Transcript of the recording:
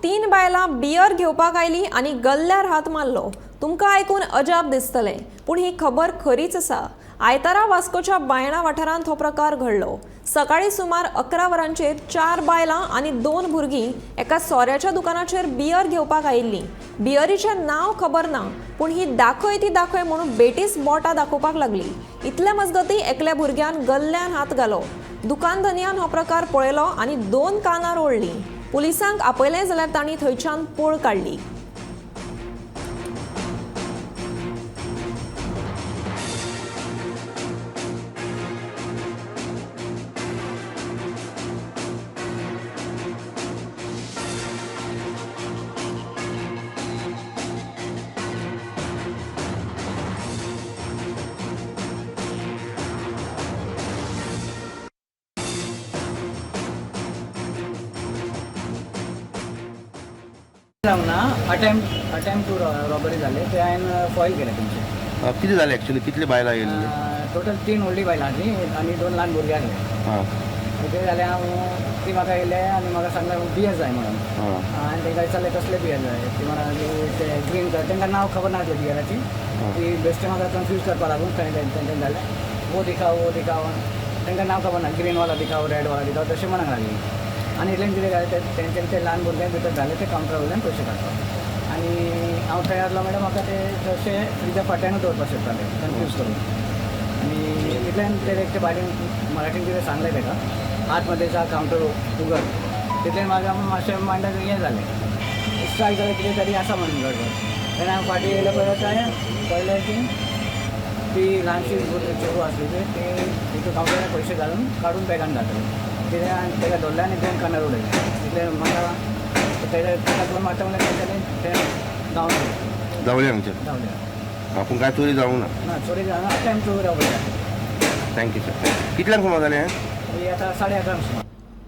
तीन बायलां बियर घेवपाक आयलीं आनी गल्ल्यार हात मारलो. तुमकां आयकून अजाप दिसतलें, पूण ही खबर खरीच आसा. आयतारा वास्कोच्या बायणा वाठारांत हो प्रकार घडलो. सकाळीं सुमार 11 वरांचेर 4 बायलां आनी 2 भुरगीं एका सोऱ्याच्या दुकानाचेर बियर घेवपाक आयिल्लीं. बियरीचें नांव खबर ना, पूण ही दाखय ती दाखय म्हणून बेटीस बोटां दाखोवपाक लागली. इतले मजगतीं एकल्या भुरग्यान गल्ल्यान हात घालो. दुकान धनयान हो प्रकार पळयलो आनी 2 कानार ओडलीं. पुलिसांक आपयलें जाल्यार तांणी थंयच्यान पळ काडली. जावना अटेम्प्ट टू रॉबरी जाले ते हांवें फॉयल केले तुमचे. कितें जालें एक्चुअली? कितले बायलां येयल्ली? टोटल 3 व्हडलीं बायलां आसलीं आनी 2 ल्हान भुरगीं आसले. कितें जालें, हांव ती म्हाका येयले आनी म्हाका सांगलें बियर जाय म्हणून. हांवें तांकां विचारलें कसले बियर जाय, ती म्हणा ते ग्रीन कलर. तांकां नांव खबर नासलें बियराची. ती बेश्टे म्हाका कन्फ्यूज करपाक लागून तेंच्यांनी जालें वो दिखाव वो दिखाव. तांकां नांव खबर ना, ग्रीन वाला दिखाव रेड वाला दिखाव तशें म्हणूंक लागली. आनी इतल्यान कितें जालें, तेंच्यांनी ते ल्हान भुरग्यांक भितर घाले ते कावंटरा वयल्यान पयशे काडपाक. आनी हांव थंय आसलो मॅडम, म्हाका ते जशे फ्रिजा फाटल्यानूच दवरपाक सोदताले कन्फ्यूज करून. आनी इतल्यान ते एकटे बायलेन मराठीन कितें सांगलें ताका, आतमध्ये कावंटर उगड. तितल्यान म्हाका मातशें मायंडाक हें जालें, स्ट्रायक जालें कितें तरी आसा म्हणून गडबड. तेन्ना हांव फाटीं येयले पळय हांवें पळयलें की ती ल्हानशी चेडूं आसली ते तितून कावंटरार पयशे घालून काडून बॅगान घातले. कितें हांवें ताका धरलें आनी 2 कानार उडयलें. तितलें म्हाका तेका ताका मारता म्हणल्यार तेंच्यांनी तें धांवले. धांवले हांगचे? धांवले. पूण कांय चोरी जावंक ना? ना, चोरी जावना, attempt to robbery. Thank you sir. कितल्यांक सुमार जालें हें? ही आतां 11:30 सुमार.